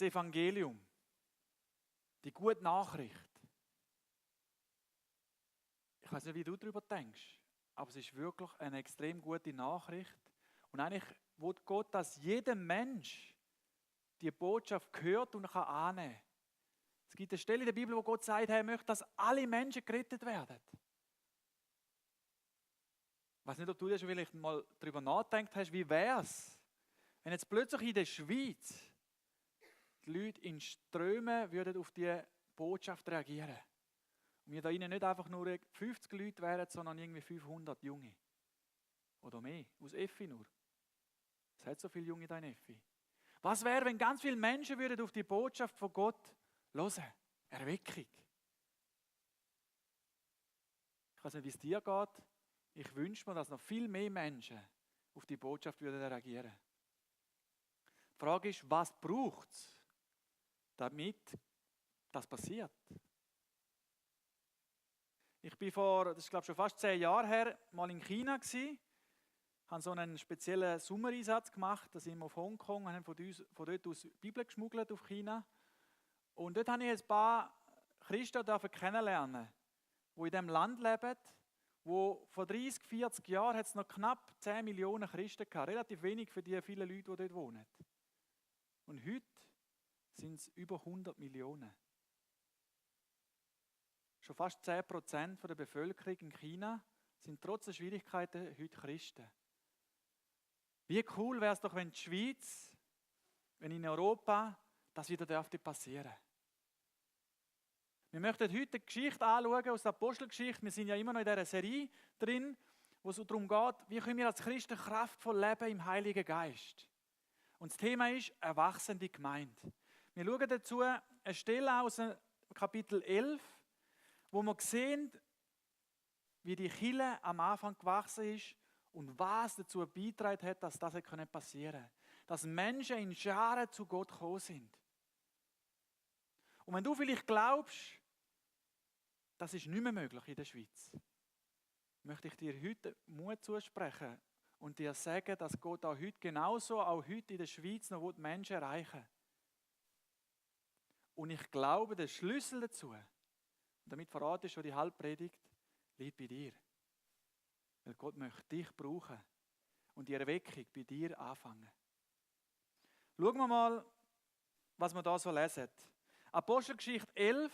das Evangelium, die gute Nachricht. Ich weiß nicht, wie du darüber denkst, aber es ist wirklich eine extrem gute Nachricht. Und eigentlich will Gott, dass jeder Mensch die Botschaft hört und kann annehmen. Es gibt eine Stelle in der Bibel, wo Gott sagt, er möchte, dass alle Menschen gerettet werden. Ich weiß nicht, ob du dir schon vielleicht mal darüber nachgedacht hast, wie wäre es, wenn jetzt plötzlich in der Schweiz die Leute in Strömen würden auf diese Botschaft reagieren. Und wir da innen nicht einfach nur 50 Leute wären, sondern irgendwie 500 Junge. Oder mehr, aus Effi nur. Es hat so viele Junge da in Effi. Was wäre, wenn ganz viele Menschen würden auf die Botschaft von Gott hören? Erweckung. Ich weiß nicht, wie es dir geht. Ich wünsche mir, dass noch viel mehr Menschen auf die Botschaft würden reagieren. Die Frage ist, was braucht es, damit das passiert? Ich bin das ist glaube ich schon fast 10 Jahre her, mal in China gewesen, habe so einen speziellen Sommereinsatz gemacht, da sind wir auf Hongkong, haben von dort aus Bibel geschmuggelt auf China. Und dort habe ich ein paar Christen kennenlernen, die in diesem Land leben, wo vor 30, 40 Jahren hat es noch knapp 10 Millionen Christen gehabt, relativ wenig für die vielen Leute, die dort wohnen. Und heute sind es über 100 Millionen. Schon fast 10% der Bevölkerung in China sind trotz der Schwierigkeiten heute Christen. Wie cool wäre es doch, wenn die Schweiz, wenn in Europa das wieder passieren dürfte. Wir möchten heute eine Geschichte anschauen aus der Apostelgeschichte. Wir sind ja immer noch in dieser Serie drin, wo es darum geht, wie können wir als Christen kraftvoll leben im Heiligen Geist. Und das Thema ist erwachsene Gemeinde. Wir schauen dazu eine Stelle aus Kapitel 11, wo wir sehen, wie die Kirche am Anfang gewachsen ist und was dazu beigetragen hat, dass das passieren konnte. Dass Menschen in Scharen zu Gott gekommen sind. Und wenn du vielleicht glaubst, das ist nicht mehr möglich in der Schweiz, möchte ich dir heute Mut zusprechen und dir sagen, dass Gott auch heute genauso, auch heute in der Schweiz noch Menschen erreichen will. Und ich glaube, der Schlüssel dazu, und damit verrate ich schon die Halbpredigt, liegt bei dir. Weil Gott möchte dich brauchen und die Erweckung bei dir anfangen. Schauen wir mal, was wir da so lesen. Apostelgeschichte 11,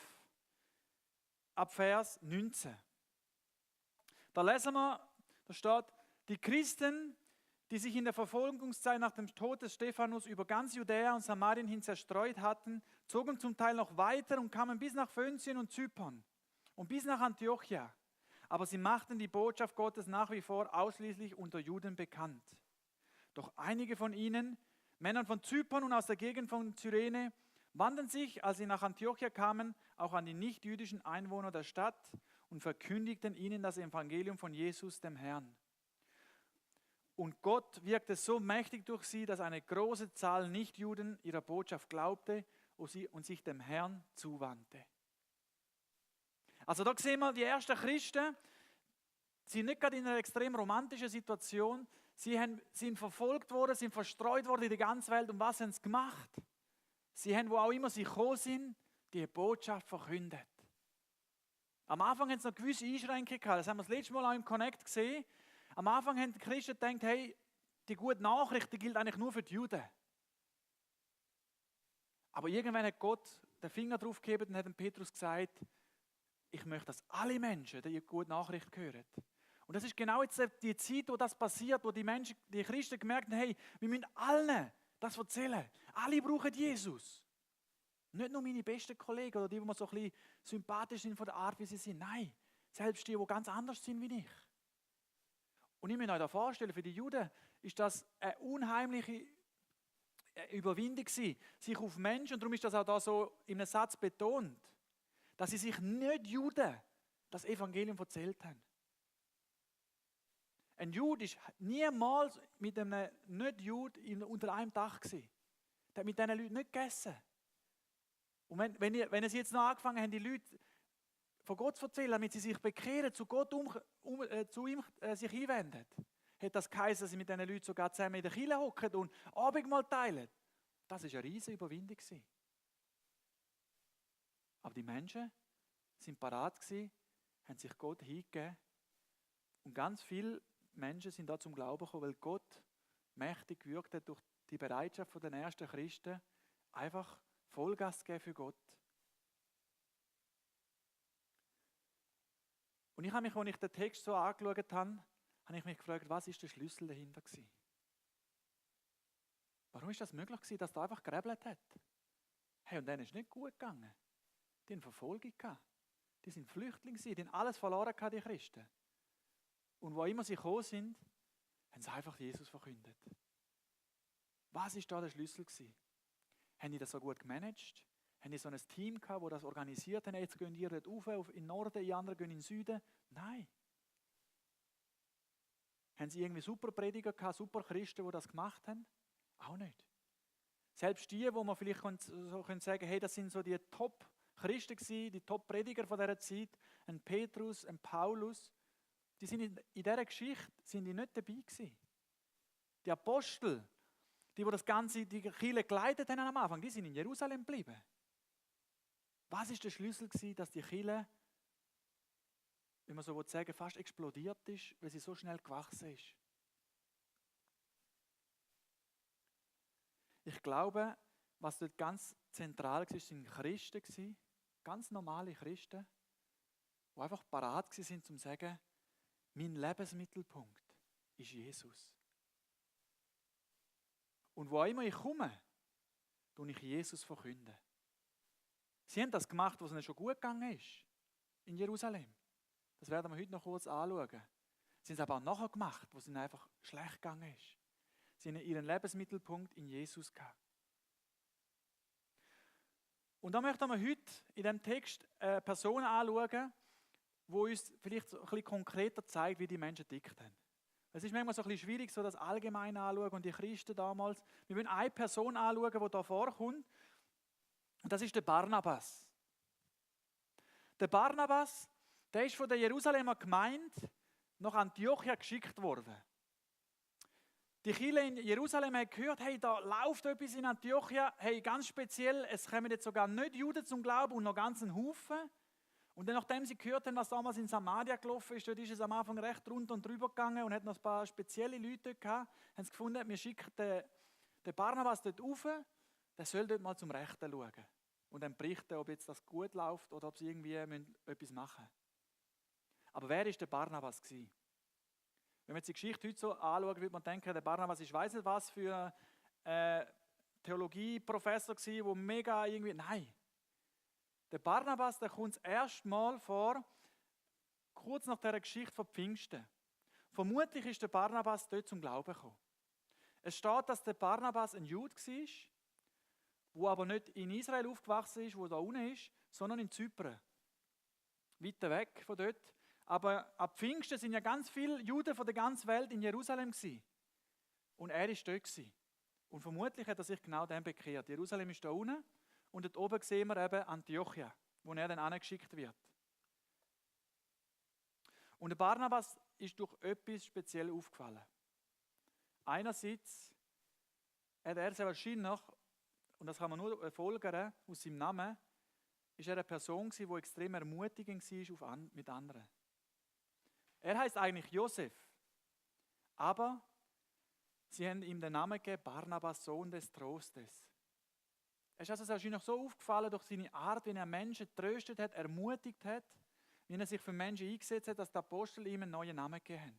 ab Vers 19. Da lesen wir, da steht, die Christen, die sich in der Verfolgungszeit nach dem Tod des Stephanus über ganz Judäa und Samarien hin zerstreut hatten, zogen zum Teil noch weiter und kamen bis nach Phönizien und Zypern und bis nach Antiochia. Aber sie machten die Botschaft Gottes nach wie vor ausschließlich unter Juden bekannt. Doch einige von ihnen, Männern von Zypern und aus der Gegend von Cyrene, wandten sich, als sie nach Antiochia kamen, auch an die nichtjüdischen Einwohner der Stadt und verkündigten ihnen das Evangelium von Jesus, dem Herrn. Und Gott wirkte so mächtig durch sie, dass eine große Zahl Nichtjuden ihrer Botschaft glaubte und sich dem Herrn zuwandte. Also da sehen wir, die ersten Christen sind nicht gerade in einer extrem romantischen Situation. Sie sind verfolgt worden, sind verstreut worden in die ganze Welt. Und was haben sie gemacht? Sie haben, wo auch immer sie gekommen sind, die Botschaft verkündet. Am Anfang haben sie noch gewisse Einschränkungen gehabt. Das haben wir das letzte Mal auch im Connect gesehen. Am Anfang haben die Christen gedacht, hey, die gute Nachricht, die gilt eigentlich nur für die Juden. Aber irgendwann hat Gott den Finger drauf gegeben und hat dem Petrus gesagt, ich möchte, dass alle Menschen die gute Nachricht hören. Und das ist genau jetzt die Zeit, wo das passiert, wo die Menschen, die Christen gemerkt haben, hey, wir müssen allen das erzählen. Alle brauchen Jesus. Nicht nur meine besten Kollegen oder die mir so ein bisschen sympathisch sind von der Art, wie sie sind. Nein, selbst die ganz anders sind wie ich. Und ich muss euch da vorstellen, für die Juden ist das eine unheimliche Überwindung gewesen, sich auf Menschen, und darum ist das auch da so in einem Satz betont, dass sie sich nicht Juden das Evangelium erzählt haben. Ein Jude ist niemals mit einem Nicht-Jude unter einem Dach gewesen. Der hat mit diesen Leuten nicht gegessen. Und wenn sie jetzt noch angefangen haben, die Leute von Gott zu erzählen, damit sie sich bekehren, zu Gott zu ihm sich hinwenden, hat das geheißen, dass sie mit diesen Leuten sogar zusammen in der Kirche hocken und Abendmahl teilen. Das war eine riesige Überwindung. Aber die Menschen sind parat gewesen, haben sich Gott hingegeben. Und ganz viele Menschen sind da zum Glauben gekommen, weil Gott mächtig gewirkt hat durch die Bereitschaft der ersten Christen, einfach Vollgas zu geben für Gott. Und ich habe mich, als ich den Text so angeschaut habe, habe ich mich gefragt, was ist der Schlüssel dahinter gewesen? Warum ist das möglich gewesen, dass da einfach gerebelt hat? Hey, und denen ist nicht gut gegangen. Die hatten Verfolgung gehabt. Die sind Flüchtlinge gewesen, die haben alles verloren gehabt, die Christen. Und wo immer sie gekommen sind, haben sie einfach Jesus verkündet. Was ist da der Schlüssel gewesen? Haben die das so gut gemanagt? Haben die so ein Team gehabt, das das organisiert hat? Jetzt gehen die dort rauf, in den Norden, die anderen gehen in den Süden? Nein. Haben sie irgendwie super Prediger gehabt, super Christen, die das gemacht haben? Auch nicht. Selbst die, wo man vielleicht so sagen können, hey, das sind so die Top-Christen gewesen, die Top-Prediger von dieser Zeit, ein Petrus, ein Paulus, die sind in dieser Geschichte sind die nicht dabei gewesen. Die Apostel, die das Ganze, die Kirche geleitet haben am Anfang, die sind in Jerusalem geblieben. Was ist der Schlüssel gewesen, dass die Kirche, wenn man so sagen will, fast explodiert ist, weil sie so schnell gewachsen ist? Ich glaube, was dort ganz zentral war, sind Christen gewesen, ganz normale Christen, die einfach parat waren, um zu sagen, mein Lebensmittelpunkt ist Jesus. Und wo immer ich komme, verkünde ich Jesus. Sie haben das gemacht, was ihnen schon gut gegangen ist, in Jerusalem. Das werden wir heute noch kurz anschauen. Sie haben es aber auch nachher gemacht, wo es ihnen einfach schlecht gegangen ist. Sie haben ihren Lebensmittelpunkt in Jesus gehabt. Und da möchten wir heute in diesem Text Personen anschauen, die uns vielleicht so ein bisschen konkreter zeigt, wie die Menschen tickt haben. Es ist manchmal so ein bisschen schwierig, so das allgemein anschauen und die Christen damals. Wir wollen eine Person anschauen, die da vorkommt. Und das ist der Barnabas. Der Barnabas, der ist von der Jerusalemer Gemeinde nach Antiochia geschickt worden. Die Kirche in Jerusalem hat gehört, hey, da läuft etwas in Antiochia, hey, ganz speziell, es kommen jetzt sogar nicht Juden zum Glauben und noch ganz einen Haufen. Und dann, nachdem sie gehört haben, was damals in Samaria gelaufen ist, dort ist es am Anfang recht runter und drüber gegangen und hat noch ein paar spezielle Leute dort gehabt, haben sie gefunden, wir schicken den Barnabas dort rauf, der soll dort mal zum Rechten schauen. Und dann berichten, ob jetzt das gut läuft oder ob sie irgendwie etwas machen müssen. Aber wer war der Barnabas gewesen? Wenn wir jetzt die Geschichte heute so anschauen, würde man denken, der Barnabas ist weiss nicht was für ein Theologieprofessor gewesen, der mega irgendwie... Nein. Der Barnabas, der kommt das erste Mal vor, kurz nach dieser Geschichte von Pfingsten. Vermutlich ist der Barnabas dort zum Glauben gekommen. Es steht, dass der Barnabas ein Jude war, der aber nicht in Israel aufgewachsen ist, wo da unten ist, sondern in Zypern. Weiter weg von dort. Aber ab Pfingsten sind ja ganz viele Juden von der ganzen Welt in Jerusalem gewesen. Und er war dort gewesen. Und vermutlich hat er sich genau dem bekehrt. Jerusalem ist da unten. Und dort oben sehen wir eben Antiochia, wo er dann angeschickt wird. Und der Barnabas ist durch etwas speziell aufgefallen. Einerseits hat er sehr wahrscheinlich, und das kann man nur folgern aus seinem Namen, ist er eine Person gewesen, die extrem ermutigend war mit anderen. Er heißt eigentlich Josef, aber sie haben ihm den Namen gegeben, Barnabas, Sohn des Trostes. Er ist also wahrscheinlich so aufgefallen durch seine Art, wie er Menschen tröstet hat, ermutigt hat, wie er sich für Menschen eingesetzt hat, dass die Apostel ihm einen neuen Namen gegeben haben.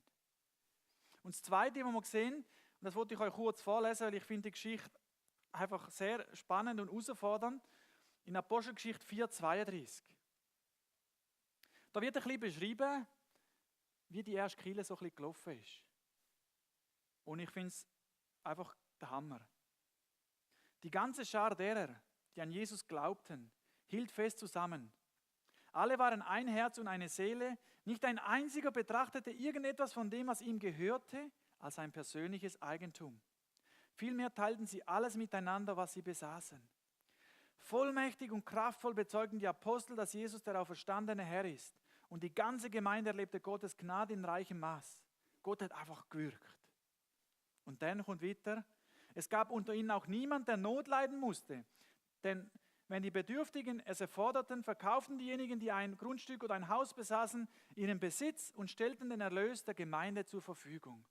Und das Zweite, was wir sehen, und das wollte ich euch kurz vorlesen, weil ich finde die Geschichte einfach sehr spannend und herausfordernd, in Apostelgeschichte 4,32. Da wird ein bisschen beschrieben, wie die erste Kirche so ein bisschen gelaufen ist. Und ich finde es einfach der Hammer. Die ganze Schar derer, die an Jesus glaubten, hielt fest zusammen. Alle waren ein Herz und eine Seele. Nicht ein einziger betrachtete irgendetwas von dem, was ihm gehörte, als sein persönliches Eigentum. Vielmehr teilten sie alles miteinander, was sie besaßen. Vollmächtig und kraftvoll bezeugten die Apostel, dass Jesus der auferstandene Herr ist. Und die ganze Gemeinde erlebte Gottes Gnade in reichem Maß. Gott hat einfach gewirkt. Und dann kommt weiter. Es gab unter ihnen auch niemand, der Not leiden musste. Denn wenn die Bedürftigen es erforderten, verkauften diejenigen, die ein Grundstück oder ein Haus besaßen, ihren Besitz und stellten den Erlös der Gemeinde zur Verfügung.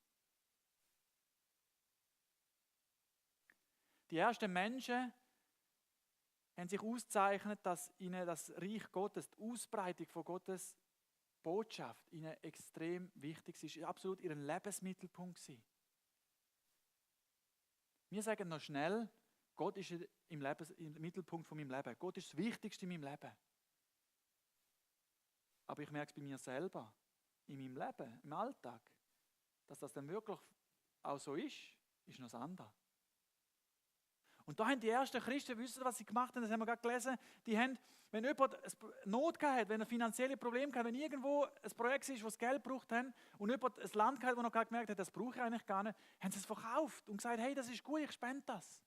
Die ersten Menschen haben sich ausgezeichnet, dass ihnen das Reich Gottes, die Ausbreitung von Gottes Botschaft ihnen extrem wichtig ist. Es war absolut ihr Lebensmittelpunkt. Wir sagen noch schnell, Gott ist im Mittelpunkt von meinem Leben. Gott ist das Wichtigste in meinem Leben. Aber ich merke es bei mir selber, in meinem Leben, im Alltag, dass das dann wirklich auch so ist noch das andere. Und da haben die ersten Christen, wissen was sie gemacht haben, das haben wir gerade gelesen, die haben, wenn jemand Not gehabt hat, wenn er finanzielle Probleme gehabt hat, wenn irgendwo ein Projekt ist, wo es Geld braucht haben und jemand ein Land gehabt, wo noch gerade gemerkt hat, das brauche ich eigentlich gar nicht, haben sie es verkauft und gesagt, hey, das ist gut, ich spende das.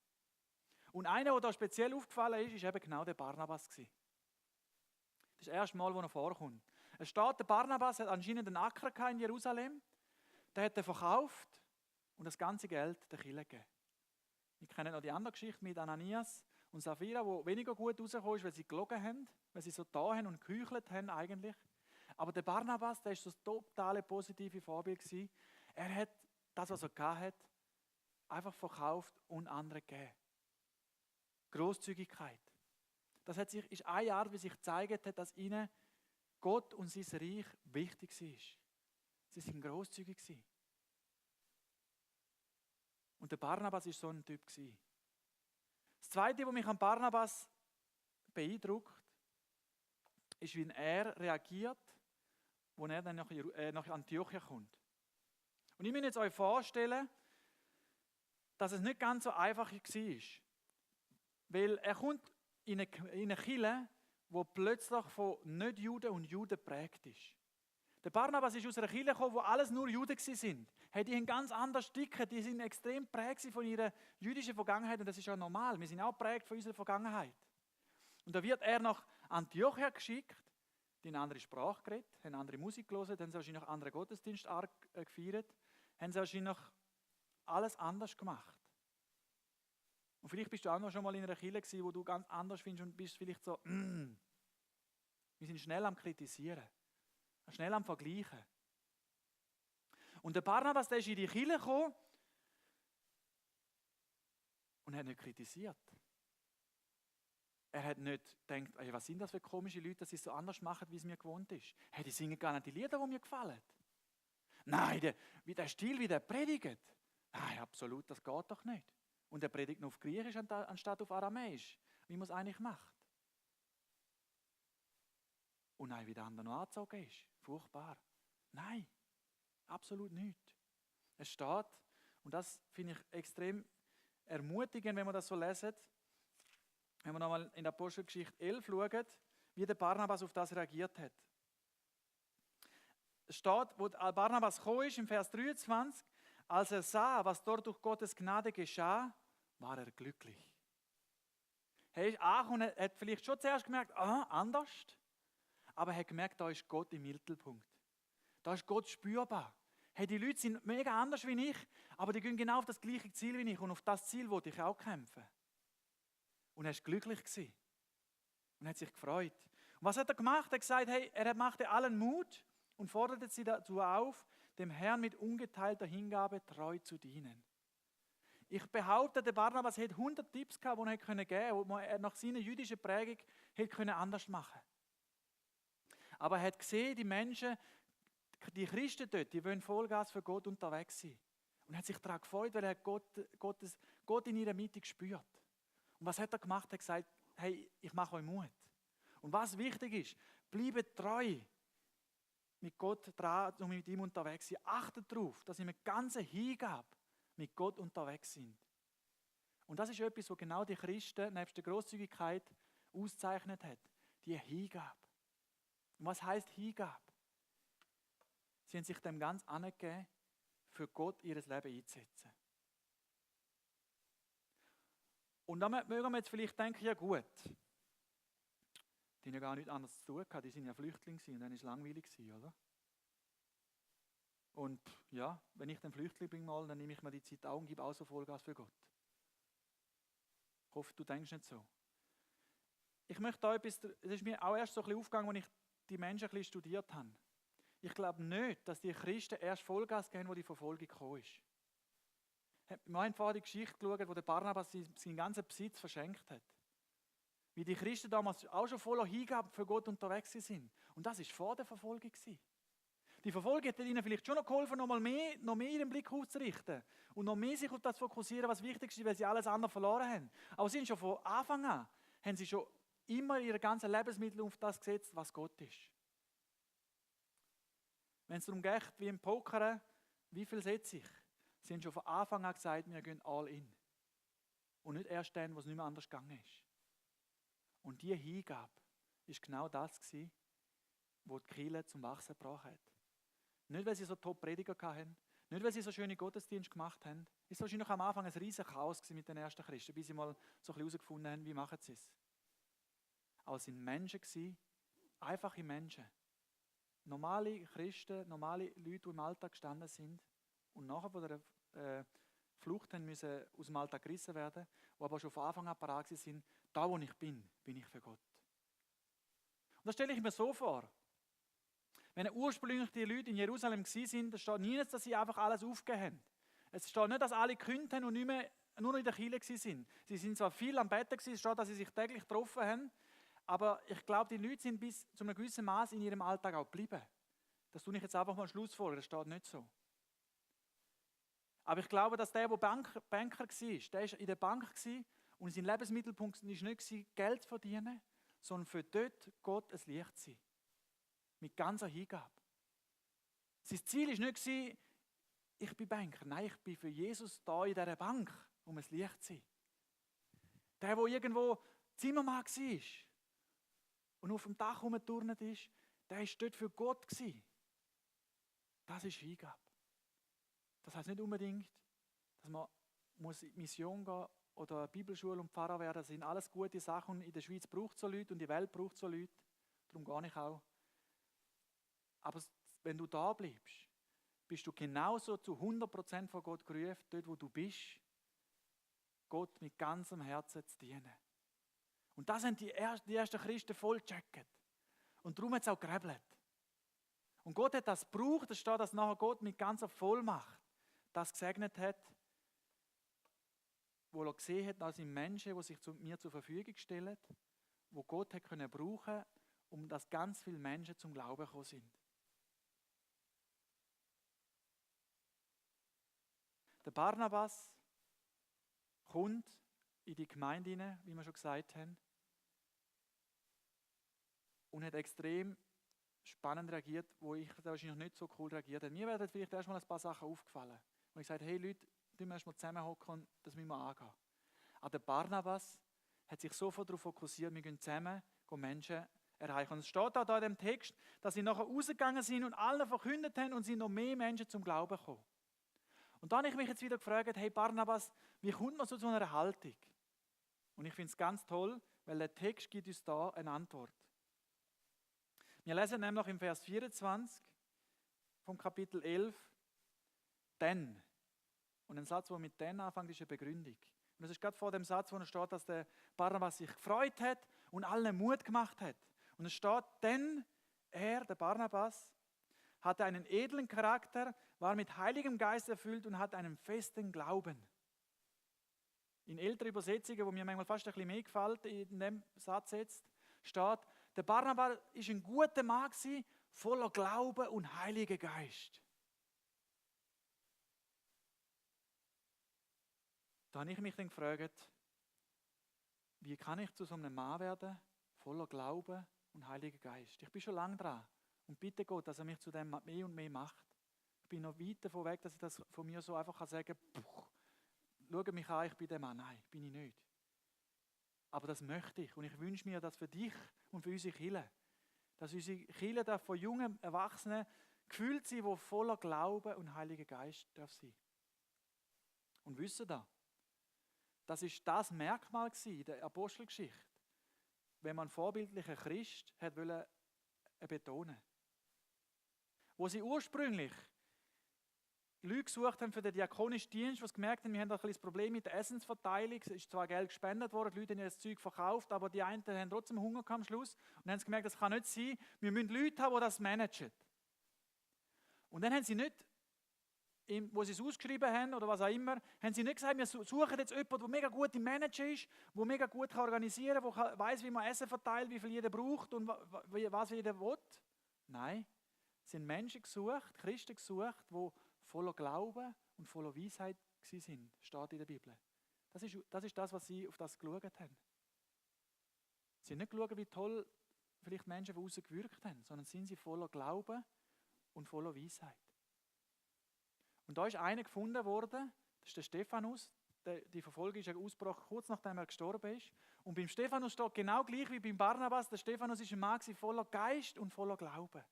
Und einer, der da speziell aufgefallen ist eben genau der Barnabas gewesen. Das ist das erste Mal, wo er vorkommt. Es steht, der Barnabas hat anscheinend einen Acker gehabt in Jerusalem, den hat er verkauft und das ganze Geld der Kirche gegeben. Wir kennen noch die andere Geschichte mit Ananias und Sapphira, die weniger gut rausgekommen ist, weil sie gelogen haben, weil sie so da haben und geheuchelt haben eigentlich. Aber der Barnabas, der war so das totale positive Vorbild gewesen. Er hat das, was er gehabt hat, einfach verkauft und anderen gegeben. Grosszügigkeit. Das ist eine Art, wie sich gezeigt hat, dass ihnen Gott und sein Reich wichtig war. Sie sind grosszügig gewesen. Und der Barnabas war so ein Typ. Das Zweite, was mich an Barnabas beeindruckt, ist, wie er reagiert, als er dann nach Antiochia kommt. Und ich muss jetzt euch vorstellen, dass es nicht ganz so einfach war. Weil er kommt in eine Kirche, die plötzlich von Nicht-Juden und Juden geprägt ist. Der Barnabas ist aus einer Kirche gekommen, wo alles nur Juden waren. Hey, die haben ganz anders Stücke, die sind extrem geprägt von ihrer jüdischen Vergangenheit und das ist ja normal. Wir sind auch geprägt von unserer Vergangenheit. Und da wird er nach Antiochia geschickt, die eine andere Sprache geredet, haben andere Musik gehört, haben sie wahrscheinlich andere Gottesdienstart gefeiert, haben sie wahrscheinlich alles anders gemacht. Und vielleicht bist du auch noch schon mal in einer Kirche gewesen, wo du ganz anders findest und bist vielleicht so, wir sind schnell am Kritisieren, schnell am Vergleichen. Und der Barnabas, der ist in die Kirche gekommen und hat nicht kritisiert. Er hat nicht gedacht, hey, was sind das für komische Leute, dass sie es so anders machen, wie es mir gewohnt ist. Hey, die singen gar nicht die Lieder, die mir gefallen. Nein, der Stil, wie der predigt. Nein, absolut, das geht doch nicht. Und er predigt nur auf Griechisch anstatt auf Aramäisch, wie man es eigentlich macht. Und nein, wie der andere noch angezogen ist. Furchtbar. Nein, absolut nicht. Es steht, und das finde ich extrem ermutigend, wenn wir das so lesen, wenn wir nochmal in der Apostelgeschichte 11 schauen, wie der Barnabas auf das reagiert hat. Es steht, wo Barnabas gekommen ist, im Vers 23, als er sah, was dort durch Gottes Gnade geschah, war er glücklich. Er ist angekommen und hat vielleicht schon zuerst gemerkt, anders. Aber er hat gemerkt, da ist Gott im Mittelpunkt. Da ist Gott spürbar. Hey, die Leute sind mega anders wie ich, aber die gehen genau auf das gleiche Ziel wie ich und auf das Ziel wollte ich auch kämpfen. Und er war glücklich gewesen. Und hat sich gefreut. Und was hat er gemacht? Er hat gesagt, hey, er machte allen Mut und forderte sie dazu auf, dem Herrn mit ungeteilter Hingabe treu zu dienen. Ich behaupte, der Barnabas hätte 100 Tipps gehabt, die er geben konnte, die er nach seiner jüdischen Prägung hätte anders machen können. Aber er hat gesehen, die Menschen, die Christen dort, die wollen Vollgas für Gott unterwegs sein. Und er hat sich daran gefreut, weil er Gott in ihrer Mitte gespürt. Und was hat er gemacht? Er hat gesagt, hey, ich mache euch Mut. Und was wichtig ist, bleibt treu mit Gott dran und mit ihm unterwegs sein. Achtet darauf, dass ihr mit ganzer Hingabe mit Gott unterwegs sind. Und das ist etwas, was genau die Christen nebst der Grosszügigkeit auszeichnet hat. Die Hingabe. Und was heisst Hingabe? Sie haben sich dem ganz angegeben, für Gott ihr Leben einzusetzen. Und dann mögen wir jetzt vielleicht denken, ja gut, die haben ja gar nichts anderes zu tun gehabt, die sind ja Flüchtlinge und dann war es langweilig, oder? Und ja, wenn ich dann Flüchtling bin, dann nehme ich mir die Zeit auch und gebe auch so Vollgas für Gott. Ich hoffe, du denkst nicht so. Ich möchte da etwas, das ist mir auch erst so ein bisschen aufgegangen, als ich die Menschen ein bisschen studiert habe. Ich glaube nicht, dass die Christen erst Vollgas geben, wo die Verfolgung gekommen ist. Wir haben vorhin die Geschichte geschaut, wo der Barnabas seinen ganzen Besitz verschenkt hat. Wie die Christen damals auch schon voller Hingabe für Gott unterwegs sind. Und das war vor der Verfolgung. Die Verfolgung hat ihnen vielleicht schon noch geholfen, noch mehr ihren Blick auszurichten und noch mehr sich auf das fokussieren, was wichtig ist, weil sie alles andere verloren haben. Aber sie sind schon von Anfang an, haben sie schon immer ihre ganzen Lebensmittel auf das gesetzt, was Gott ist. Wenn es darum geht, wie im Poker, wie viel setze ich? Sie haben schon von Anfang an gesagt, wir gehen all in. Und nicht erst dann, wo es nicht mehr anders gegangen ist. Und diese Hingabe war genau das, was die Kirche zum Wachsen gebracht hat. Nicht, weil sie so Top-Prediger hatten, nicht, weil sie so schöne Gottesdienste gemacht haben. Es war wahrscheinlich am Anfang ein riesiges Chaos mit den ersten Christen, bis sie mal so ein bisschen herausgefunden haben, wie machen sie es. Aber es waren Menschen, einfache Menschen. Normale Christen, normale Leute, die im Alltag gestanden sind und nachher von der Flucht haben müssen aus dem Alltag gerissen werden, die aber schon von Anfang an parat sind, da wo ich bin ich für Gott. Und das stelle ich mir so vor. Wenn ursprünglich die Leute in Jerusalem waren, da steht nie, dass sie einfach alles aufgegeben haben. Es steht nicht, dass alle gekündigt haben und nicht mehr, nur noch in der Kirche waren. Sie sind zwar viel am Betten gewesen, es steht, dass sie sich täglich getroffen haben, aber ich glaube, die Leute sind bis zu einem gewissen Maß in ihrem Alltag auch geblieben. Das tue ich jetzt einfach mal schlussfolgern, das steht nicht so. Aber ich glaube, dass der Banker war, der war in der Bank und sein Lebensmittelpunkt war nicht Geld zu verdienen, sondern für dort Gott ein Licht zu sein. Mit ganzer Hingabe. Sein Ziel war nicht, ich bin Banker. Nein, ich bin für Jesus da in dieser Bank, um ein Licht zu sein. Der irgendwo Zimmermann war und auf dem Dach herumgeturnt ist, der war dort für Gott. Das ist Hingabe. Das heisst nicht unbedingt, dass man in die Mission gehen oder Bibelschule und Pfarrer werden. Das sind alles gute Sachen. Und in der Schweiz braucht es so Leute und die Welt braucht so Leute. Darum gehe ich auch. Aber wenn du da bleibst, bist du genauso zu 100% von Gott gerufen, dort wo du bist, Gott mit ganzem Herzen zu dienen. Und das haben die ersten Christen voll gecheckt. Und darum hat es auch gerebelt. Und Gott hat das gebraucht, es steht, dass nachher Gott mit ganzer Vollmacht das gesegnet hat, wo er gesehen hat, dass sind Menschen, die sich mir zur Verfügung stellen, wo Gott hat können brauchen, um dass ganz viele Menschen zum Glauben gekommen sind. Der Barnabas kommt in die Gemeinde hinein, wie wir schon gesagt haben, und hat extrem spannend reagiert, wo ich wahrscheinlich nicht so cool reagiert habe. Mir werden vielleicht erstmal ein paar Sachen aufgefallen. Und ich sagte, hey Leute, wir müssen erstmal zusammenhocken und das müssen wir angehen. Aber der Barnabas hat sich sofort darauf fokussiert, wir gehen zusammen Menschen erreichen. Und es steht auch da in dem Text, dass sie nachher rausgegangen sind und allen verkündet haben und sind noch mehr Menschen zum Glauben gekommen. Und dann habe ich mich jetzt wieder gefragt, hey Barnabas, wie kommt man zu so einer Haltung? Und ich finde es ganz toll, weil der Text gibt uns da eine Antwort. Wir lesen nämlich im Vers 24 vom Kapitel 11, denn. Und ein Satz, der mit denn anfängt, ist eine Begründung. Und das ist gerade vor dem Satz, wo steht, dass der Barnabas sich gefreut hat und allen Mut gemacht hat. Und es steht, denn er, der Barnabas, hatte einen edlen Charakter, war mit Heiligem Geist erfüllt und hatte einen festen Glauben. In älteren Übersetzungen, wo mir manchmal fast ein bisschen mehr gefällt, in dem Satz jetzt, steht, der Barnabas war ein guter Mann, voller Glauben und Heiliger Geist. Da habe ich mich dann gefragt, wie kann ich zu so einem Mann werden, voller Glauben und Heiliger Geist? Ich bin schon lange dran und bitte Gott, dass er mich zu dem mehr und mehr macht. Ich bin noch weit davon weg, dass ich das von mir so einfach sagen kann, schau mich an, ich bin der Mann. Nein, bin ich nicht. Aber das möchte ich und ich wünsche mir das für dich und für unsere Kirche. Dass unsere Kirche von jungen Erwachsenen gefüllt sind, die voller Glauben und Heiliger Geist sein dürfen. Und wissen da, das ist das Merkmal in der Apostelgeschichte, wenn man vorbildlichen Christ hat betonen. Wo sie ursprünglich Leute gesucht haben für den diakonischen Dienst, die gemerkt haben, wir haben ein bisschen das Problem mit der Essensverteilung. Es ist zwar Geld gespendet worden, die Leute haben das Zeug verkauft, aber die einen haben trotzdem Hunger am Schluss und haben gemerkt, das kann nicht sein. Wir müssen Leute haben, die das managen. Und dann haben sie nicht, wo sie es ausgeschrieben haben oder was auch immer, haben sie nicht gesagt, wir suchen jetzt jemanden, der mega gut im Manager ist, der mega gut organisieren kann, der weiss, wie man Essen verteilt, wie viel jeder braucht und was jeder will. Nein, es sind Menschen gesucht, Christen gesucht, die voller Glauben und voller Weisheit waren, steht in der Bibel. Das ist das, was sie auf das geschaut haben. Sie haben nicht geschaut, wie toll vielleicht Menschen von außen gewirkt haben, sondern sind sie voller Glauben und voller Weisheit. Und da ist einer gefunden worden, das ist der Stephanus. Die Verfolgung ist ja ausgebrochen, kurz nachdem er gestorben ist. Und beim Stephanus steht genau gleich wie beim Barnabas, der Stephanus ist ein Mann voller Geist und voller Glauben.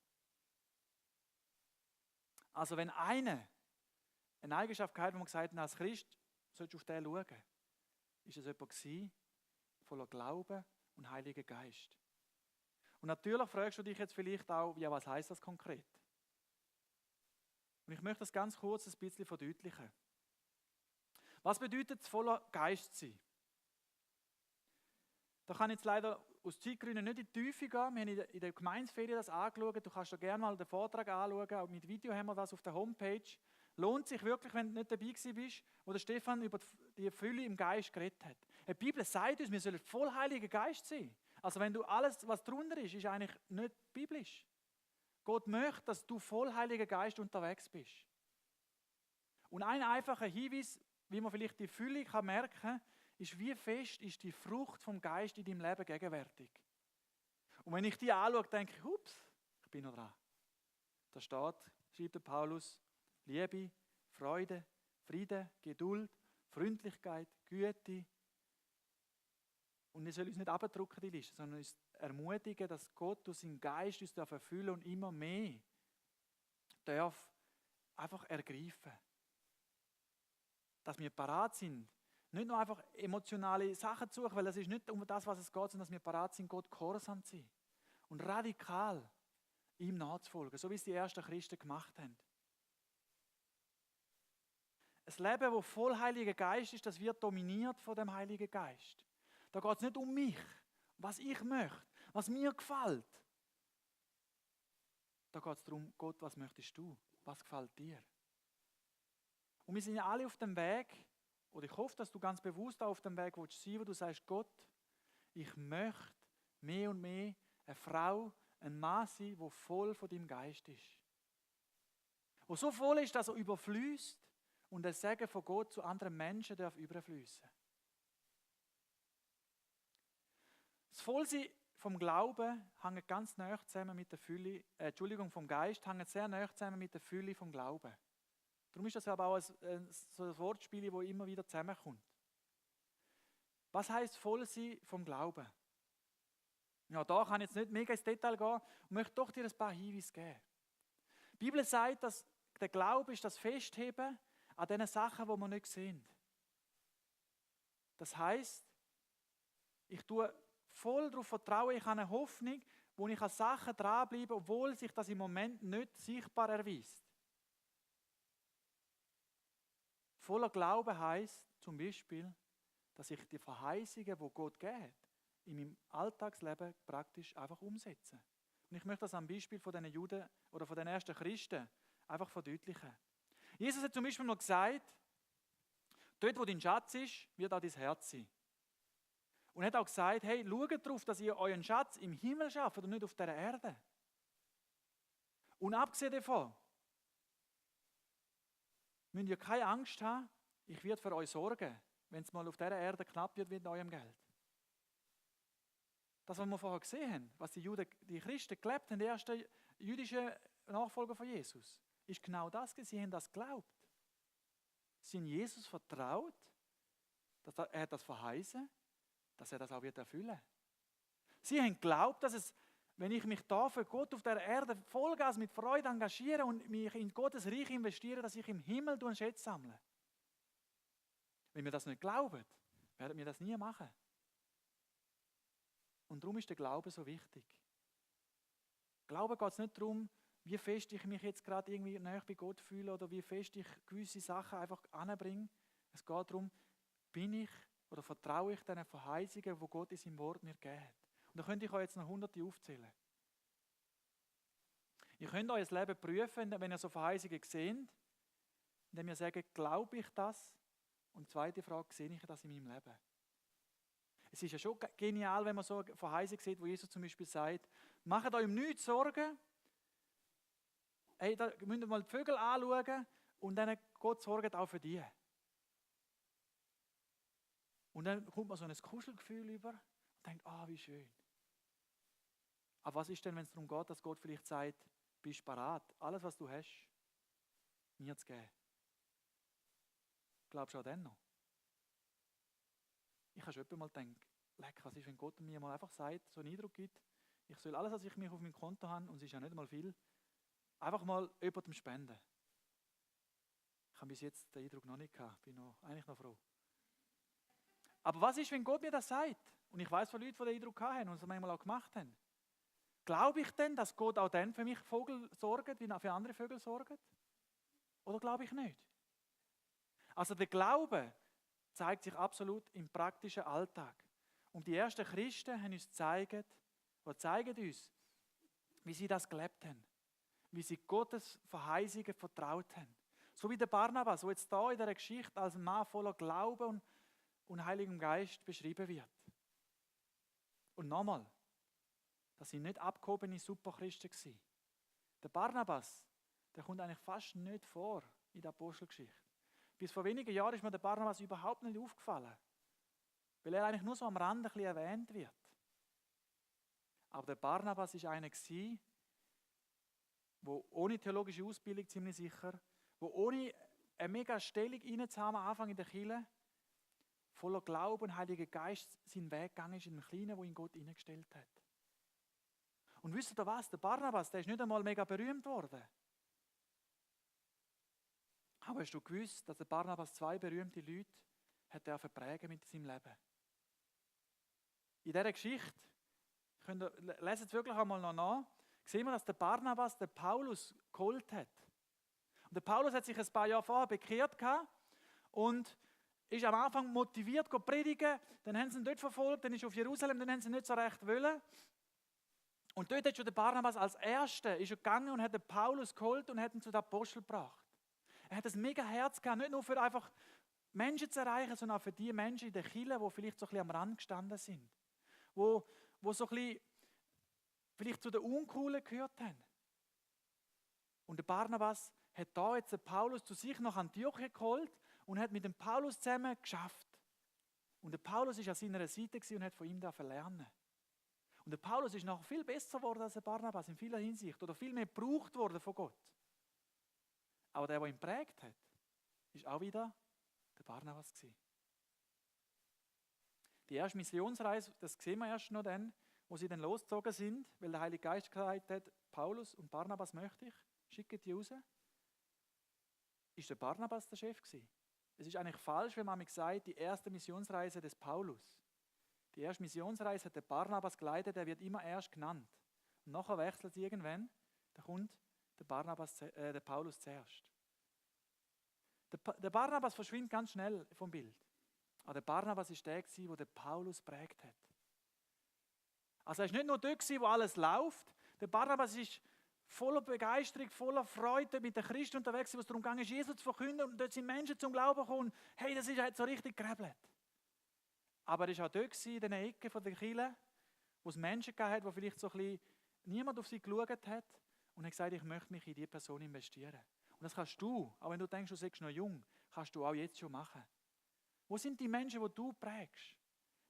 Also wenn eine Eigenschaft hat, wo man gesagt hat, als Christ sollst du auf den schauen, ist es jemand gewesen, voller Glauben und Heiliger Geist. Und natürlich fragst du dich jetzt vielleicht auch, ja, was heißt das konkret? Und ich möchte das ganz kurz ein bisschen verdeutlichen. Was bedeutet es, voller Geist zu sein? Da kann ich jetzt leider aus Zeitgründen nicht in die Tiefe gehen. Wir haben in der Gemeinsferien das angeschaut. Du kannst dir gerne mal den Vortrag anschauen. Auch mit Video haben wir das auf der Homepage. Lohnt sich wirklich, wenn du nicht dabei gewesen bist, wo der Stefan über die Fülle im Geist geredet hat. Die Bibel sagt uns, wir sollen voll Heiliger Geist sein. Also wenn du alles, was drunter ist eigentlich nicht biblisch. Gott möchte, dass du voll Heiliger Geist unterwegs bist. Und ein einfacher Hinweis, wie man vielleicht die Fülle merken kann, ist, wie fest ist die Frucht vom Geist in deinem Leben gegenwärtig. Und wenn ich die anschaue, denke ich, ups, ich bin noch dran. Da steht, schreibt der Paulus, Liebe, Freude, Friede, Geduld, Freundlichkeit, Güte. Und wir sollen uns nicht abdrucken, die Liste, sondern uns ermutigen, dass Gott durch seinen Geist uns erfüllen und immer mehr darf einfach ergreifen. Dass wir parat sind, nicht nur einfach emotionale Sachen zu suchen, weil das ist nicht um das, was es geht, sondern dass wir parat sind, Gott gehorsam zu sein. Und radikal ihm nachzufolgen, so wie es die ersten Christen gemacht haben. Ein Leben, das voll Heiliger Geist ist, das wird dominiert von dem Heiligen Geist. Da geht es nicht um mich, was ich möchte, was mir gefällt. Da geht es darum, Gott, was möchtest du? Was gefällt dir? Und wir sind ja alle auf dem Weg, oder ich hoffe, dass du ganz bewusst auf dem Weg sein willst, wo du sagst, Gott, ich möchte mehr und mehr eine Frau, ein Mann sein, der voll von deinem Geist ist. Wo so voll ist, dass er überfließt und das Segen von Gott zu anderen Menschen darf überfließen. Das Vollsein vom Glauben hängt ganz nahe zusammen mit der Fülle, vom Geist hängt sehr nahe zusammen mit der Fülle vom Glauben. Darum ist das aber auch so ein Wortspiel, das immer wieder zusammenkommt. Was heisst Vollsein vom Glauben? Ja, da kann ich jetzt nicht mega ins Detail gehen und möchte doch dir ein paar Hinweise geben. Die Bibel sagt, dass der Glaube ist das Festheben an den Sachen, die wir nicht sehen. Das heisst, ich tue voll darauf vertrauen, ich habe eine Hoffnung, wo ich an Sachen dranbleibe, obwohl sich das im Moment nicht sichtbar erweist. Voller Glauben heisst zum Beispiel, dass ich die Verheißungen, die Gott gibt, in meinem Alltagsleben praktisch einfach umsetze. Und ich möchte das am Beispiel von den Juden oder von den ersten Christen einfach verdeutlichen. Jesus hat zum Beispiel noch gesagt, dort wo dein Schatz ist, wird auch dein Herz sein. Und er hat auch gesagt, hey, schaut darauf, dass ihr euren Schatz im Himmel schafft und nicht auf der Erde. Und abgesehen davon, müsst ihr keine Angst haben, ich werde für euch sorgen, wenn es mal auf dieser Erde knapp wird mit eurem Geld. Das, was wir vorher gesehen haben, was die Christen gelebt haben, die ersten jüdischen Nachfolger von Jesus, ist genau das, sie haben das geglaubt. Sie haben Jesus vertraut, dass er hat das verheißen, dass er das auch wird erfüllen. Sie haben geglaubt, dass es, wenn ich mich da für Gott auf der Erde Vollgas mit Freude engagiere und mich in Gottes Reich investiere, dass ich im Himmel einen Schätze sammle. Wenn wir das nicht glauben, werden wir das nie machen. Und darum ist der Glaube so wichtig. Glaube geht es nicht darum, wie fest ich mich jetzt gerade irgendwie näher bei Gott fühle oder wie fest ich gewisse Sachen einfach anbringe. Es geht darum, bin ich oder vertraue ich den Verheißungen, die Gott in seinem Wort mir gegeben hat. Und da könnte ich euch jetzt noch Hunderte aufzählen. Ihr könnt euer Leben prüfen, wenn ihr so Verheißungen seht, indem ihr sagt, glaube ich das? Und die zweite Frage, sehe ich das in meinem Leben? Es ist ja schon genial, wenn man so eine Verheißung sieht, wo Jesus zum Beispiel sagt, macht euch um nichts Sorgen, hey, da müsst ihr mal die Vögel anschauen und dann Gott sorgt auch für die. Und dann kommt man so ein Kuschelgefühl über und denkt, wie schön. Aber was ist denn, wenn es darum geht, dass Gott vielleicht sagt, bist parat, alles was du hast, mir zu geben? Glaubst du auch dann noch? Ich habe schon mal gedacht, was ist, wenn Gott mir mal einfach sagt, so einen Eindruck gibt, ich soll alles, was ich mir auf meinem Konto habe, und es ist ja nicht mal viel, einfach mal jemandem spenden. Ich habe bis jetzt den Eindruck noch nicht gehabt, bin eigentlich noch froh. Aber was ist, wenn Gott mir das sagt? Und ich weiß von Leuten, die den Eindruck haben und es manchmal auch gemacht haben. Glaube ich denn, dass Gott auch dann für mich Vögel sorgt, wie er für andere Vögel sorgt? Oder glaube ich nicht? Also der Glaube zeigt sich absolut im praktischen Alltag. Und die ersten Christen haben uns zeigen uns, wie sie das gelebt haben. Wie sie Gottes Verheißungen vertraut haben. So wie der Barnabas, der jetzt hier in dieser Geschichte als Mann voller Glauben und Heiligem Geist beschrieben wird. Und nochmal, das sind nicht abgehobene Superchristen gewesen. Der Barnabas, der kommt eigentlich fast nicht vor in der Apostelgeschichte. Bis vor wenigen Jahren ist mir der Barnabas überhaupt nicht aufgefallen, weil er eigentlich nur so am Rand ein bisschen erwähnt wird. Aber der Barnabas ist einer gewesen, der ohne theologische Ausbildung ziemlich sicher, der ohne eine mega Stellung reinzuhaben am Anfang in der Kirche, voller Glauben und Heiliger Geist seinen Weg gegangen ist in einem Kleinen, wo ihn Gott hineingestellt hat. Und wisst ihr was? Der Barnabas, der ist nicht einmal mega berühmt worden. Aber hast du gewusst, dass der Barnabas 2 berühmte Leute hat er verprägen mit seinem Leben? In dieser Geschichte, lest es wirklich einmal noch nach, sehen wir, dass der Barnabas den Paulus geholt hat. Und der Paulus hat sich ein paar Jahre vorher bekehrt und ist am Anfang motiviert zu predigen. Dann haben sie ihn dort verfolgt, dann ist er auf Jerusalem, dann haben sie ihn nicht so recht wollen. Und dort hat schon der Barnabas als Erster ist er gegangen und hat den Paulus geholt und hat ihn zu den Aposteln gebracht. Er hat ein mega Herz gehabt, nicht nur für einfach Menschen zu erreichen, sondern auch für die Menschen in der Kirche, die vielleicht so ein bisschen am Rand gestanden sind. Wo so ein bisschen vielleicht zu den Uncoolen gehört haben. Und der Barnabas hat da jetzt den Paulus zu sich nach Antiochien geholt und hat mit dem Paulus zusammen geschafft. Und der Paulus war an seiner Seite und hat von ihm lernen. Und der Paulus ist noch viel besser geworden als der Barnabas in vieler Hinsicht oder viel mehr gebraucht worden von Gott. Aber der ihn geprägt hat, ist auch wieder der Barnabas gewesen. Die erste Missionsreise, das sehen wir erst noch dann, wo sie dann losgezogen sind, weil der Heilige Geist gesagt hat, Paulus und Barnabas möchte ich, schickt die raus. Ist der Barnabas der Chef gewesen? Es ist eigentlich falsch, wenn man sagt, die erste Missionsreise des Paulus. Die erste Missionsreise hat der Barnabas geleitet, der wird immer erst genannt. Und nachher wechselt es irgendwann, da kommt der Paulus zuerst. Der Barnabas verschwindet ganz schnell vom Bild. Aber der Barnabas ist der, der den Paulus prägt hat. Also er ist nicht nur der, wo alles läuft. Der Barnabas ist voller Begeisterung, voller Freude mit den Christen unterwegs, wo es darum ging, Jesus zu verkünden. Und dort sind Menschen zum Glauben gekommen. Hey, das ist halt so richtig gerebelt. Aber er war auch dort in den Ecken der Kirche, wo es Menschen gab, die vielleicht so ein bisschen niemand auf sie geschaut hat und hat gesagt, ich möchte mich in diese Person investieren. Und das kannst du, auch wenn du denkst, du seist noch jung, kannst du auch jetzt schon machen. Wo sind die Menschen, die du prägst?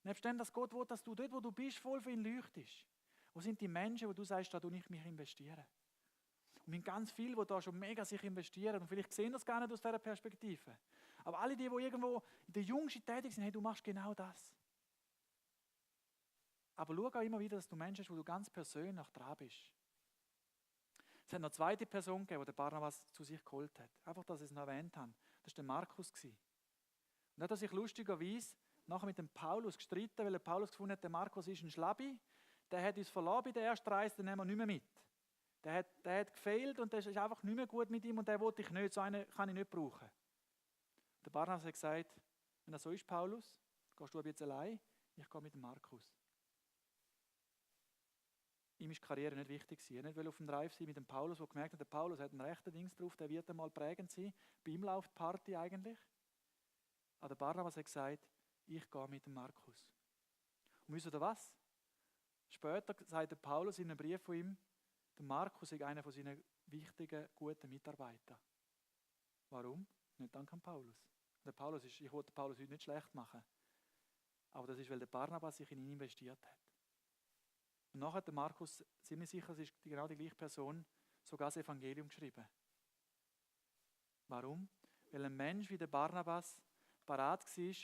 Nebst dem, dass Gott will, dass du dort, wo du bist, voll für ihn leuchtest. Wo sind die Menschen, wo du sagst, da tue ich mich investieren? Und wir haben ganz viele, die da schon mega sich investieren und vielleicht sehen das gar nicht aus dieser Perspektive. Aber alle die irgendwo in der Jungsten tätig sind, hey, du machst genau das. Aber schau auch immer wieder, dass du Menschen hast, wo du ganz persönlich dran bist. Es hat noch eine zweite Person gegeben, die der Barnabas zu sich geholt hat. Einfach, dass ich es noch erwähnt habe. Das war der Markus. Und hat er sich lustigerweise nachher mit dem Paulus gestritten, weil der Paulus gefunden hat, der Markus ist ein Schlabi. Der hat uns verloren bei der ersten Reise, den nehmen wir nicht mehr mit. Der hat gefehlt und das ist einfach nicht mehr gut mit ihm und der wollte ich nicht, so einen kann ich nicht brauchen. Der Barnabas hat gesagt, wenn das so ist, Paulus, gehst du jetzt allein, ich gehe mit dem Markus. Ihm ist die Karriere nicht wichtig gewesen. Er wollte auf dem Drive sein mit dem Paulus, der gemerkt hat, der Paulus hat einen rechten Dings drauf, der wird einmal prägend sein. Bei ihm läuft die Party eigentlich. Aber der Barnabas hat gesagt, ich gehe mit dem Markus. Und wisst ihr was? Später sagt der Paulus in einem Brief von ihm, der Markus ist einer von seinen wichtigen, guten Mitarbeitern. Warum? Nicht dank an Paulus. Ich wollte Paulus heute nicht schlecht machen. Aber das ist, weil der Barnabas sich in ihn investiert hat. Und nachher hat der Markus, ziemlich sicher, es ist genau die gleiche Person, sogar das Evangelium geschrieben. Warum? Weil ein Mensch wie der Barnabas bereit war,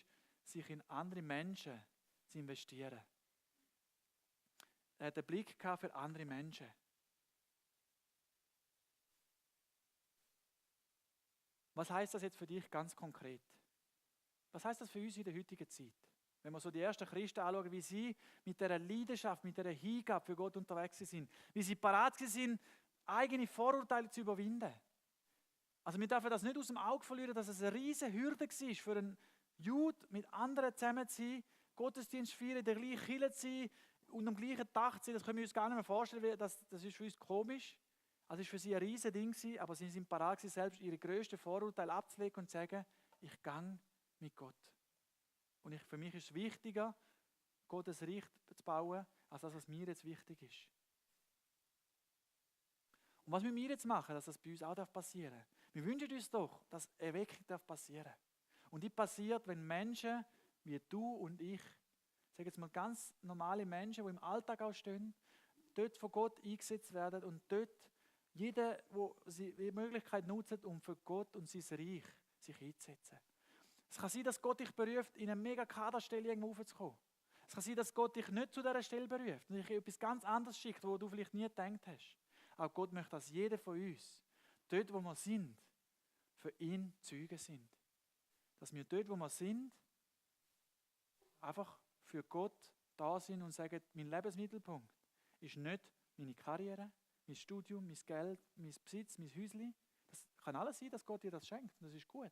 sich in andere Menschen zu investieren. Er hat einen Blick für andere Menschen. Was heißt das jetzt für dich ganz konkret? Was heißt das für uns in der heutigen Zeit? Wenn wir so die ersten Christen anschauen, wie sie mit dieser Leidenschaft, mit dieser Hingabe für Gott unterwegs sind, wie sie bereit sind, eigene Vorurteile zu überwinden. Also wir dürfen das nicht aus dem Auge verlieren, dass es eine riesige Hürde war, für einen Jude mit anderen zusammen zu sein, Gottesdienst feiern, in der gleichen Kirche zu sein und am gleichen Tag zu sein. Das können wir uns gar nicht mehr vorstellen, das ist für uns komisch. Also es war für sie ein riesiges Ding, aber sie sind bereit, selbst ihre grössten Vorurteile abzulegen und zu sagen, ich gehe mit Gott. Und für mich ist es wichtiger, Gottes Reich zu bauen, als das, was mir jetzt wichtig ist. Und was müssen wir jetzt machen, dass das bei uns auch passieren darf? Wir wünschen uns doch, dass Erweckung passieren darf. Und die passiert, wenn Menschen wie du und ich, sage jetzt mal ganz normale Menschen, die im Alltag auch stehen, dort von Gott eingesetzt werden und dort jeder, der die Möglichkeit nutzt, um für Gott und sein Reich sich einzusetzen. Es kann sein, dass Gott dich beruft, in eine mega Kaderstelle irgendwo raufzukommen. Es kann sein, dass Gott dich nicht zu dieser Stelle beruft und dich etwas ganz anderes schickt, wo du vielleicht nie gedacht hast. Auch Gott möchte, dass jeder von uns, dort wo wir sind, für ihn Zeugen sind. Dass wir dort, wo wir sind, einfach für Gott da sind und sagen, mein Lebensmittelpunkt ist nicht meine Karriere, mein Studium, mein Geld, mein Besitz, mein Häuschen. Das kann alles sein, dass Gott dir das schenkt und das ist gut.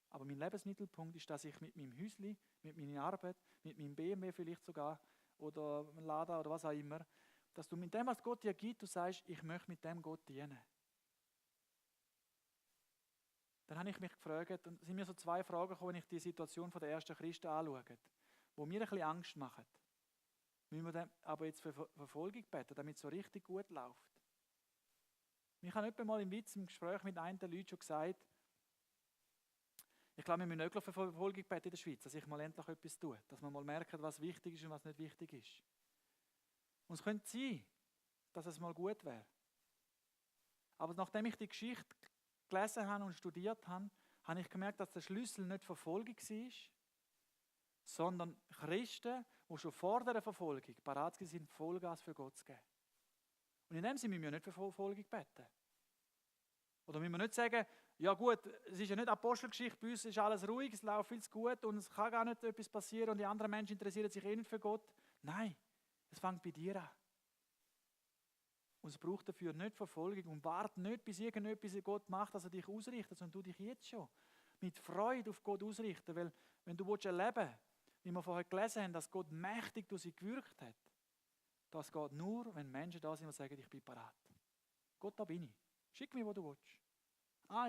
Aber mein Lebensmittelpunkt ist, dass ich mit meinem Häuschen, mit meiner Arbeit, mit meinem BMW vielleicht sogar oder einem Lada oder was auch immer, dass du mit dem, was Gott dir gibt, du sagst, ich möchte mit dem Gott dienen. Dann habe ich mich gefragt, und sind mir so zwei Fragen gekommen, wenn ich die Situation der ersten Christen anschaue, die mir ein bisschen Angst machen. Müssen wir dann aber jetzt für Verfolgung beten, damit es so richtig gut läuft? Ich habe etwa mal im Witz im Gespräch mit einem der Leute schon gesagt, ich glaube, wir müssen wirklich für Verfolgung beten in der Schweiz, dass ich mal endlich etwas tue, dass man mal merkt, was wichtig ist und was nicht wichtig ist. Und es könnte sein, dass es mal gut wäre. Aber nachdem ich die Geschichte gelesen habe und studiert habe, habe ich gemerkt, dass der Schlüssel nicht Verfolgung war, sondern Christen, die schon vor der Verfolgung bereit sind, Vollgas für Gott zu geben. Und in dem Sinne müssen wir nicht für Verfolgung beten. Oder müssen wir nicht sagen, ja gut, es ist ja nicht Apostelgeschichte, bei uns ist alles ruhig, es läuft viel zu gut und es kann gar nicht etwas passieren und die anderen Menschen interessieren sich eh nicht für Gott. Nein, es fängt bei dir an. Und es braucht dafür nicht Verfolgung und warte nicht, bis irgendetwas Gott macht, dass er dich ausrichtet, sondern du dich jetzt schon mit Freude auf Gott ausrichten. Weil wenn du erleben willst, wie wir vorher gelesen haben, dass Gott mächtig durch sie gewirkt hat, das geht nur, wenn Menschen da sind und sagen, ich bin parat. Gott, da bin ich. Schick mich, wo du willst.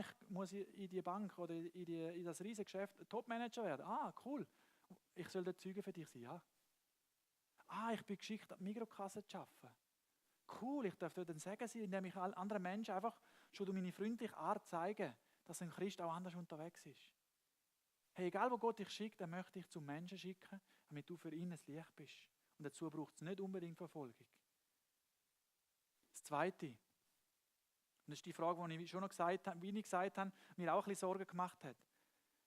Ich muss in die Bank oder in das riesige Geschäft Topmanager werden. Cool. Ich soll der Zeuge für dich sein, ja. Ich bin geschickt, an Mikrokasse zu arbeiten. Cool, ich darf dort ein Segen sein, indem ich anderen Menschen einfach schon durch meine freundliche Art zeige, dass ein Christ auch anders unterwegs ist. Hey, egal wo Gott dich schickt, dann möchte ich zum Menschen schicken, damit du für ihn ein Licht bist. Und dazu braucht es nicht unbedingt Verfolgung. Das Zweite, und das ist die Frage, die ich schon noch gesagt habe, wie ich gesagt habe, mir auch ein bisschen Sorgen gemacht hat.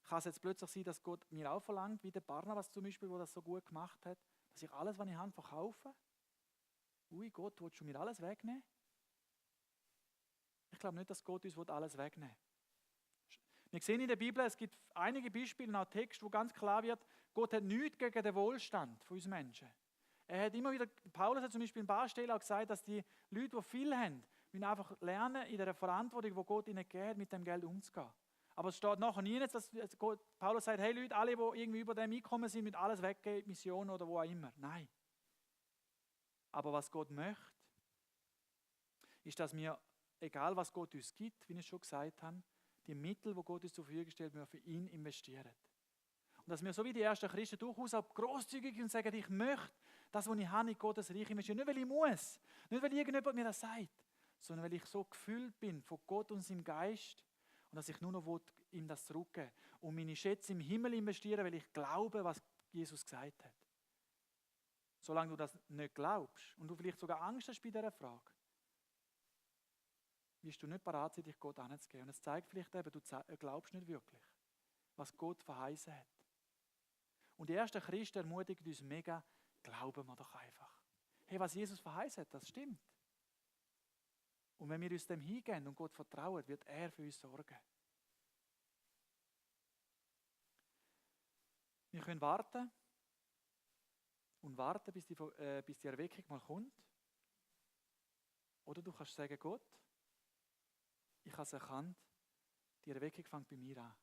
Kann es jetzt plötzlich sein, dass Gott mir auch verlangt, wie der Barnabas zum Beispiel, der das so gut gemacht hat, dass ich alles, was ich habe, verkaufe? Ui, Gott, willst du mir alles wegnehmen? Ich glaube nicht, dass Gott uns alles wegnehmen will. Wir sehen in der Bibel, es gibt einige Beispiele, auch Texte, wo ganz klar wird, Gott hat nichts gegen den Wohlstand von uns Menschen. Er hat immer wieder, Paulus hat zum Beispiel in ein paar Stellen auch gesagt, dass die Leute, die viel haben, müssen einfach lernen, in der Verantwortung, die Gott ihnen gegeben hat, mit dem Geld umzugehen. Aber es steht nachher nie, dass Paulus sagt, hey Leute, alle, die irgendwie über dem Einkommen sind, müssen alles weggeben, Mission oder wo auch immer. Nein. Aber was Gott möchte, ist, dass wir, egal was Gott uns gibt, wie ich schon gesagt habe, die Mittel, die Gott uns zur Verfügung stellt, wir für ihn investieren. Und dass wir so wie die ersten Christen durchaus auch grosszügig sind und sagen, ich möchte das, was ich habe, in Gottes Reich investieren. Nicht, weil ich muss, nicht, weil irgendjemand mir das sagt, sondern weil ich so gefüllt bin von Gott und seinem Geist und dass ich nur noch will, ihm das zurückgeben und meine Schätze im Himmel investieren, weil ich glaube, was Jesus gesagt hat. Solange du das nicht glaubst und du vielleicht sogar Angst hast bei dieser Frage, wirst du nicht bereit sein, dich Gott anzugeben. Und es zeigt vielleicht eben, du glaubst nicht wirklich, was Gott verheißen hat. Und die ersten Christen ermutigen uns mega, glauben wir doch einfach. Hey, was Jesus verheißen hat, das stimmt. Und wenn wir uns dem hingeben und Gott vertrauen, wird er für uns sorgen. Wir können warten und warten, bis die Erweckung mal kommt. Oder du kannst sagen, Gott, ich habe es erkannt, die Erweckung fängt bei mir an.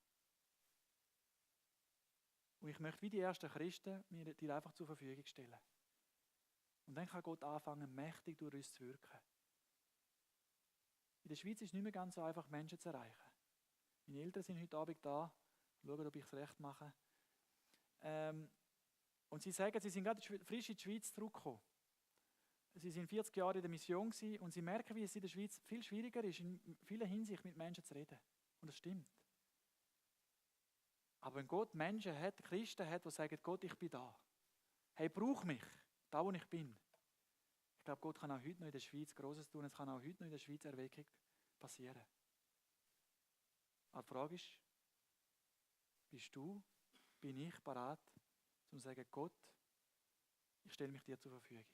Und ich möchte wie die ersten Christen mir dir einfach zur Verfügung stellen. Und dann kann Gott anfangen, mächtig durch uns zu wirken. In der Schweiz ist es nicht mehr ganz so einfach, Menschen zu erreichen. Meine Eltern sind heute Abend da, schauen, ob ich es recht mache. Und sie sagen, sie sind gerade frisch in die Schweiz zurückgekommen. Sie sind 40 Jahre in der Mission gewesen und sie merken, wie es in der Schweiz viel schwieriger ist, in vieler Hinsicht mit Menschen zu reden. Und das stimmt. Aber wenn Gott Menschen hat, Christen hat, die sagen, Gott, ich bin da. Hey, brauch mich, da wo ich bin. Ich glaube, Gott kann auch heute noch in der Schweiz Großes tun. Es kann auch heute noch in der Schweiz Erweckung passieren. Aber die Frage ist, bin ich bereit, um zu sagen, Gott, ich stelle mich dir zur Verfügung.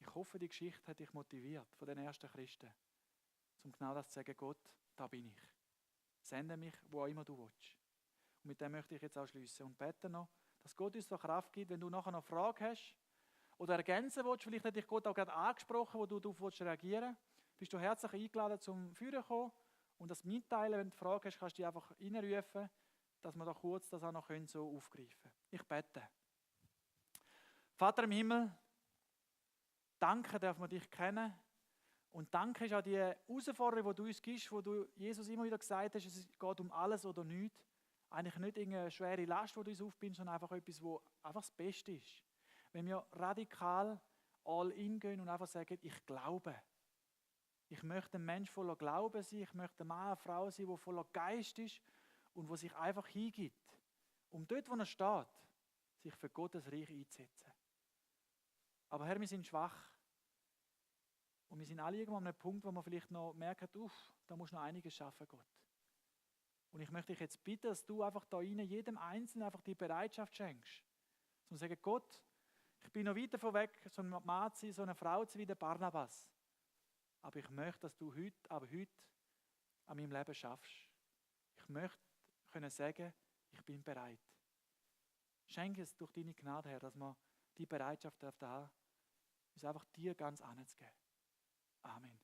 Ich hoffe, die Geschichte hat dich motiviert von den ersten Christen, um genau das zu sagen, Gott, da bin ich. Sende mich, wo auch immer du willst. Und mit dem möchte ich jetzt auch schließen und bete noch, dass Gott uns so Kraft gibt, wenn du nachher noch Fragen hast oder ergänzen willst, vielleicht hat dich Gott auch gerade angesprochen, wo du darauf reagieren willst, bist du herzlich eingeladen, zum Führen zu kommen und das mitteilen. Wenn du Fragen hast, kannst du dich einfach reinrufen, dass wir da kurz das auch noch so aufgreifen können. Ich bete. Vater im Himmel, danke, dürfen wir dich kennen. Und danke ist auch die Herausforderung, die du uns gibst, wo du Jesus immer wieder gesagt hast, es geht um alles oder nichts. Eigentlich nicht irgendeine schwere Last, die du uns aufbindest, sondern einfach etwas, wo einfach das Beste ist. Wenn wir radikal all in gehen und einfach sagen, ich glaube. Ich möchte ein Mensch voller Glauben sein, ich möchte ein Mann, eine Frau sein, der voller Geist ist und wo sich einfach hingibt, um dort, wo er steht, sich für Gottes Reich einzusetzen. Aber Herr, wir sind schwach. Und wir sind alle irgendwo an einem Punkt, wo wir vielleicht noch merken, da musst du noch einiges schaffen, Gott. Und ich möchte dich jetzt bitten, dass du einfach da rein, jedem Einzelnen einfach die Bereitschaft schenkst. Und sagen, Gott, ich bin noch weiter von weg, so ein Mann zu sein, so eine Frau zu sein wie der Barnabas. Aber ich möchte, dass du heute an meinem Leben schaffst. Ich möchte können sagen, ich bin bereit. Schenke es durch deine Gnade, Herr, dass wir die Bereitschaft haben, uns einfach dir ganz anzugeben. Amen.